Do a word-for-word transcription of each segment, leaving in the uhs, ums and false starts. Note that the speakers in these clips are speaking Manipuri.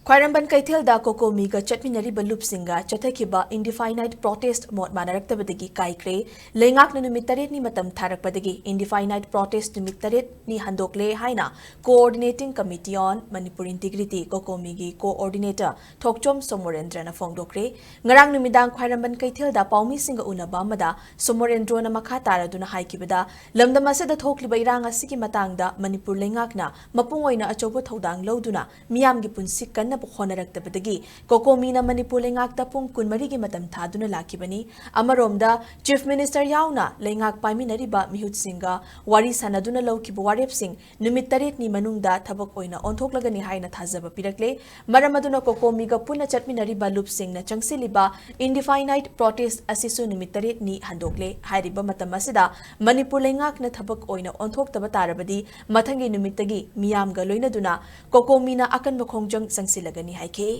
ꯈ꯭ꯋꯥꯏꯔꯝꯕꯟ ꯀꯩꯊꯦꯜꯗ ꯀꯣꯀꯣꯃꯤꯒ ꯆꯠꯃꯤꯟꯅꯔꯤꯕ ꯂꯨꯞꯁꯤꯡꯒ ꯆꯠꯊꯈꯤꯕ indefinite protest ꯃꯣꯠ ꯃꯥꯟꯅꯔꯛꯇꯕꯗꯒꯤ ꯀꯥꯏꯈ꯭ꯔꯦ꯫ ꯂꯩꯉꯥꯛꯅ ꯅꯨꯃꯤꯠ ꯇꯔꯦꯠꯅꯤ ꯃꯇꯝ ꯊꯥꯔꯛꯄꯗꯒꯤ indefinite protest ꯅꯨꯃꯤꯠ ꯇꯔꯦꯠꯅꯤ ꯍꯟꯗꯣꯛꯂꯦ ꯍꯥꯏꯅ Coordinating Committee on Manipur Integrity, ꯀꯣꯀꯣꯃꯤꯒꯤ coordinator ꯊꯣꯛꯆꯣꯝ ꯁꯣꯃꯣꯔꯦꯟꯗ꯭ꯔꯅ ꯐꯣꯡꯗꯣꯛꯈ꯭ꯔꯦ꯫ ꯉꯔꯥꯡ ꯅꯨꯃꯤꯗꯥꯡ ꯈ꯭ꯋꯥꯏꯔꯝꯕꯟ ꯀꯩꯊꯦꯜꯗ ꯄꯥꯎꯃꯤꯁꯤꯡꯒ ꯎꯅꯕ ꯑꯃꯗ ꯁꯣꯃꯣꯔꯦꯟꯗ꯭ꯔꯣꯅ ꯃꯈꯥ ꯇꯥꯔꯗꯨꯅ ꯍꯥꯏꯈꯤꯕꯗ, ꯂꯝꯗꯝ ꯑꯁꯤꯗ ꯊꯣꯛꯂꯤꯕ ꯏꯔꯥꯡ ꯑꯁꯤꯒꯤ ꯃꯇꯥꯡꯗ ꯃꯅꯤꯄꯨꯔ ꯂꯩꯉꯥꯛꯅ ꯃꯄꯨꯡ ꯑꯣꯏꯅ ꯑꯆꯧꯕ ꯊꯧꯗꯥꯡ ꯂꯧꯗꯨꯅ ꯃꯤꯌꯥꯝꯒꯤ ꯄꯨꯟꯁꯤ ꯀꯟꯅꯕ ꯍꯣꯠꯅꯔꯛꯇꯕꯗꯒꯤ ꯀꯣꯀꯣꯃꯤꯅ ꯃꯅꯤꯄꯨꯔ ꯂꯩꯉꯥꯛꯇ ꯄꯨꯡ ꯀꯨꯟꯃꯔꯤꯒꯤ ꯃꯇꯝ ꯊꯥꯗꯨꯅ ꯂꯥꯛꯈꯤꯕꯅꯤ꯫ ꯑꯃꯔꯣꯝꯗ, Chief Minister ꯌꯥꯎꯅ ꯂꯩꯉꯥꯛ ꯄꯥꯏꯃꯤꯟꯅꯔꯤꯕ ꯃꯤꯍꯨꯠꯁꯤꯡꯒ ꯋꯥꯔꯤ ꯁꯥꯟꯅꯗꯨꯅ ꯂꯧꯈꯤꯕ ꯋꯥꯔꯦꯞꯁꯤꯡ ꯅꯨꯃꯤꯠ ꯇꯔꯦꯠꯅꯤ ꯃꯅꯨꯡꯗ ꯊꯕꯛ ꯑꯣꯏꯅ ꯑꯣꯟꯊꯣꯛꯂꯒꯅꯤ ꯍꯥꯏꯅ ꯊꯥꯖꯕ ꯄꯤꯔꯛꯂꯦ꯫ ꯃꯔꯝ ꯑꯗꯨꯅ ꯀꯣꯀꯣꯃꯤꯒ ꯄꯨꯟꯅ ꯆꯠꯃꯤꯟꯅꯔꯤꯕ ꯂꯨꯞꯁꯤꯡꯅ ꯆꯪꯁꯤꯜꯂꯤꯕ indefinite protest ꯑꯁꯤꯁꯨ ꯅꯨꯃꯤꯠ ꯇꯔꯦꯠꯅꯤ ꯍꯟꯗꯣꯛꯂꯦ꯫ ꯍꯥꯏꯔꯤꯕ ꯃꯇꯝ ꯑꯁꯤꯗ ꯃꯅꯤꯄꯨꯔ ꯂꯩꯉꯥꯛꯅ ꯊꯕꯛ ꯑꯣꯏꯅ ꯑꯣꯟꯊꯣꯛꯇꯕ ꯇꯥꯔꯕꯗꯤ ꯃꯊꯪꯒꯤ ꯅꯨꯃꯤꯠꯇꯒꯤ ꯃꯤꯌꯥꯝꯒ ꯂꯣꯏꯅꯗꯨꯅ ꯀꯣꯀꯣꯃꯤꯅ ꯑꯀꯟꯕ ꯈꯣꯡꯖꯪ ꯆꯪꯁꯤꯜꯂꯒꯅꯤ ꯍꯥꯏꯈꯤ꯫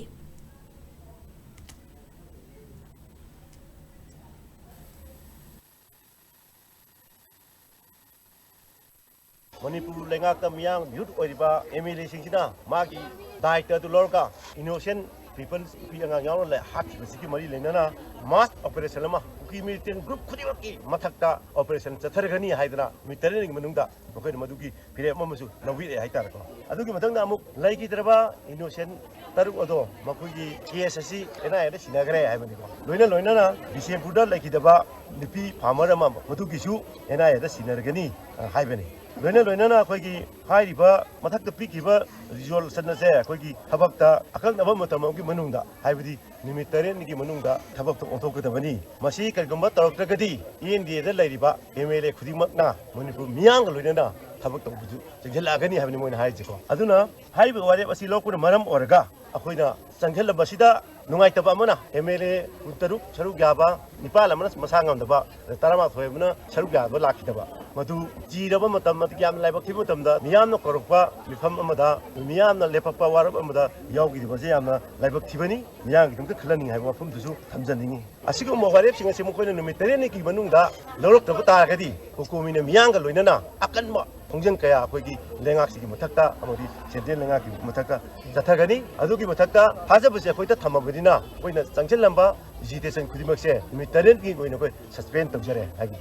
ꯃꯅꯤꯄꯨꯔ ꯂꯩꯉꯥꯛꯇ ꯃꯤꯌꯥꯝ ꯃꯤꯍꯨꯠ ꯑꯣꯏꯔꯤꯕ MLA ꯁꯤꯡꯁꯤꯅ ꯃꯥꯒꯤ ꯗꯥꯏꯇ ꯑꯗꯨ ꯂꯧꯔꯒ innocent people, ꯅꯨꯄꯤ ꯑꯉꯥꯡ ꯌꯥꯎꯅ ꯂꯩ-, ꯍꯥꯠꯈꯤꯕꯁꯤꯒꯤ ꯃꯔꯤ ꯂꯩꯅꯅ mass operation ꯑꯃ ꯀꯨꯀꯤ militant group ꯈꯨꯗꯤꯡꯃꯛꯀꯤ ꯃꯊꯛꯇ operation ꯆꯠꯊꯔꯒꯅꯤ ꯍꯥꯏꯗꯅ ꯅꯨꯃꯤꯠ ꯇꯔꯦꯠꯅꯤꯒꯤ ꯃꯅꯨꯡꯗ ꯃꯈꯣꯏꯅ ꯃꯗꯨꯒꯤ ꯐꯤꯔꯦꯞ ꯑꯃꯁꯨ ꯂꯧꯕꯤꯔꯛꯑꯦ ꯍꯥꯏꯇꯥꯔꯦꯀꯣ꯫ ꯑꯗꯨꯒꯤ ꯃꯊꯪꯗ ꯑꯃꯨꯛ ꯂꯩꯈꯤꯗ꯭ꯔꯕ innocent ꯇꯔꯨꯛ ꯑꯗꯣ ꯃꯈꯣꯏꯒꯤ case ꯑꯁꯤ NIAꯗ ꯁꯤꯟꯅꯈ꯭ꯔꯦ ꯍꯥꯏꯕꯅꯤꯀꯣ꯫ ꯂꯣꯏꯅ ꯂꯣꯏꯅꯅ ꯕꯤꯁꯦꯝꯄꯨꯔꯗ ꯂꯩꯈꯤꯗꯕ ꯅꯨꯄꯤ farmer ꯑꯃ ꯃꯗꯨꯒꯤꯁꯨ NIAꯗ ꯁꯤꯟꯅꯔꯒꯅꯤ, ꯑ, ꯍꯥꯏꯕꯅꯤ꯫ ꯂꯣꯏꯅ ꯂꯣꯏꯅꯅ ꯑꯩꯈꯣꯏꯒꯤ ꯍꯥꯏꯔꯤꯕ ꯃꯊꯛꯇ ꯄꯤꯈꯤꯕ resolution ꯑꯁꯦ ꯑꯩꯈꯣꯏꯒꯤ ꯊꯕꯛꯇ ꯑꯀꯛꯅꯕ ꯃꯇꯝ ꯑꯃꯒꯤ ꯃꯅꯨꯡꯗ, ꯍꯥꯏꯕꯗꯤ ꯅꯨꯃꯤꯠ ꯇꯔꯦꯠꯅꯤꯒꯤ ꯃꯅꯨꯡꯗ ꯊꯕꯛꯇ ꯑꯣꯟꯊꯣꯛꯀꯗꯕꯅꯤ꯫ ꯃꯁꯤ ꯀꯔꯤꯒꯨꯝꯕ ꯇꯧꯔꯛꯇ꯭ꯔꯒꯗꯤ NDAꯗ ꯂꯩꯔꯤꯕ MLA ꯈꯨꯗꯤꯡꯃꯛꯅ ꯃꯅꯤꯄꯨꯔ ꯃꯤꯌꯥꯝꯒ ꯂꯣꯏꯅꯅ ꯊꯕꯛ ꯇꯧꯕꯗꯨ ꯆꯪꯁꯤꯜꯂꯛꯑꯒꯅꯤ ꯍꯥꯏꯕꯅꯤ ꯃꯣꯏꯅ ꯍꯥꯏꯔꯤꯁꯦꯀꯣ꯫ ꯑꯗꯨꯅ ꯍꯥꯏꯔꯤꯕ ꯋꯥꯔꯦꯞ ꯑꯁꯤ ꯂꯧꯔꯛꯄꯅ ꯃꯔꯝ ꯑꯣꯏꯔꯒ ꯑꯩꯈꯣꯏꯅ ꯆꯪꯁꯤꯜꯂꯝꯕꯁꯤꯗ ꯅꯨꯡꯉꯥꯏꯇꯕ ꯑꯃꯅ MLA ꯀꯨꯟꯇꯔꯨꯛ ꯁꯔꯨꯛ ꯌꯥꯕ, ꯅꯤꯄꯥꯜ ꯑꯃꯅ ꯃꯁꯥ ꯉꯝꯗꯕ, ꯇꯔꯥꯃꯥꯊꯣꯏ ꯑꯃꯅ ꯁꯔꯨꯛ ꯌꯥꯕ ꯂꯥꯛꯈꯤꯗꯕ꯫ ꯃꯗꯨ ꯆꯤꯔꯕ ꯃꯇꯝ, ꯃꯇꯤꯛ ꯌꯥꯝꯅ ꯂꯥꯏꯕꯛ ꯊꯤꯕ ꯃꯇꯝꯗ ꯃꯤꯌꯥꯝꯅ ꯀꯧꯔꯛꯄ ꯃꯤꯐꯝ ꯑꯃꯗ ꯃꯤꯌꯥꯝꯅ ꯂꯦꯞꯄꯛꯄ ꯋꯥꯔꯦꯞ ꯑꯃꯗ ꯌꯥꯎꯈꯤꯗꯕꯁꯦ ꯌꯥꯝꯅ ꯂꯥꯏꯕꯛ ꯊꯤꯕꯅꯤ꯫ ꯃꯤꯌꯥꯝꯒꯤꯗꯃꯛꯇ ꯈꯜꯍꯟꯅꯤꯡꯉꯤ ꯍꯥꯏꯕ ꯋꯥꯐꯝꯗꯨꯁꯨ ꯊꯝꯖꯅꯤꯡꯉꯤ꯫ ꯑꯁꯤꯒꯨꯝꯕ ꯋꯥꯔꯦꯞꯁꯤꯡ ꯑꯁꯤ ꯃꯈꯣꯏꯅ ꯅꯨꯃꯤꯠ ꯇꯔꯦꯠꯅꯤꯒꯤ ꯃꯅꯨꯡꯗ ꯂꯧꯔꯛꯇꯕ ꯇꯥꯔꯒꯗꯤ ꯀꯣꯀꯣꯃꯤꯅ ꯃꯤꯌꯥꯝꯒ ꯂꯣꯏꯅꯅ ꯑꯀꯟꯕ ꯈꯣꯡꯖꯪ ꯀꯌꯥ ꯑꯩꯈꯣꯏꯒꯤ ꯂꯩꯉꯥꯛꯁꯤꯒꯤ ꯃꯊꯛꯇ ꯑꯃꯗꯤ ꯁꯦꯟꯇ꯭ꯔꯦꯜ ꯂꯩꯉꯥꯛꯀꯤ ꯃꯊꯛꯇ ꯆꯠꯊꯒꯅꯤ꯫ ꯑꯗꯨꯒꯤ ꯃꯊꯛꯇ ꯊꯥꯖꯕꯁꯦ ꯑꯩꯈꯣꯏꯗ ꯊꯝꯃꯕꯅꯤꯅ ꯑꯩꯈꯣꯏꯅ ꯆꯪꯁꯤꯜꯂꯝꯕ ꯖꯤꯇꯦꯁꯟ ꯈꯨꯗꯤꯡꯃꯛꯁꯦ ꯅꯨꯃꯤꯠ ꯇꯔꯦꯠꯀꯤ ꯑꯣꯏꯅ ꯑꯩꯈꯣꯏ ꯁꯁꯄꯦꯟ ꯇꯧꯖꯔꯦ ꯍꯥꯏꯕꯤ꯫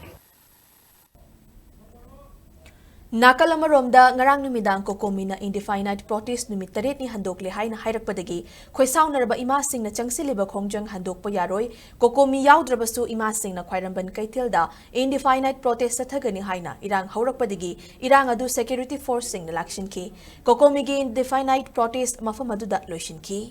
ꯅꯥꯀꯜ ꯑꯃꯔꯣꯝꯗ, ꯉꯔꯥꯡ ꯅꯨꯃꯤꯗꯥꯡ ꯀꯣꯀꯣꯃꯤꯅ indefinite protest ꯅꯨꯃꯤꯠ ꯇꯔꯦꯠꯅꯤ ꯍꯟꯗꯣꯛꯂꯦ ꯍꯥꯏꯅ ꯍꯥꯏꯔꯛꯄꯗꯒꯤ ꯈꯣꯏꯁꯥꯎꯅꯔꯕ ꯏꯃꯥꯁꯤꯡꯅ ꯆꯪꯁꯤꯜꯂꯤꯕ ꯈꯣꯡꯖꯪ ꯍꯟꯗꯣꯛꯄ ꯌꯥꯔꯣꯏ, ꯀꯣꯀꯣꯃꯤ ꯌꯥꯎꯗ꯭ꯔꯕꯁꯨ ꯏꯃꯥꯁꯤꯡꯅ ꯈ꯭ꯋꯥꯏꯔꯝꯕꯟ ꯀꯩꯊꯦꯜꯗ indefinite protest ꯆꯠꯊꯒꯅꯤ ꯍꯥꯏꯅ ꯏꯔꯥꯡ ꯍꯧꯔꯛꯄꯗꯒꯤ ꯏꯔꯥꯡ ꯑꯗꯨ security forceꯁꯤꯡꯅ ꯂꯥꯛꯁꯤꯟꯈꯤ꯫ ꯀꯣꯀꯣꯃꯤꯒꯤ indefinite protest ꯃꯐꯝ ꯑꯗꯨꯗ ꯂꯣꯏꯁꯤꯟꯈꯤ꯫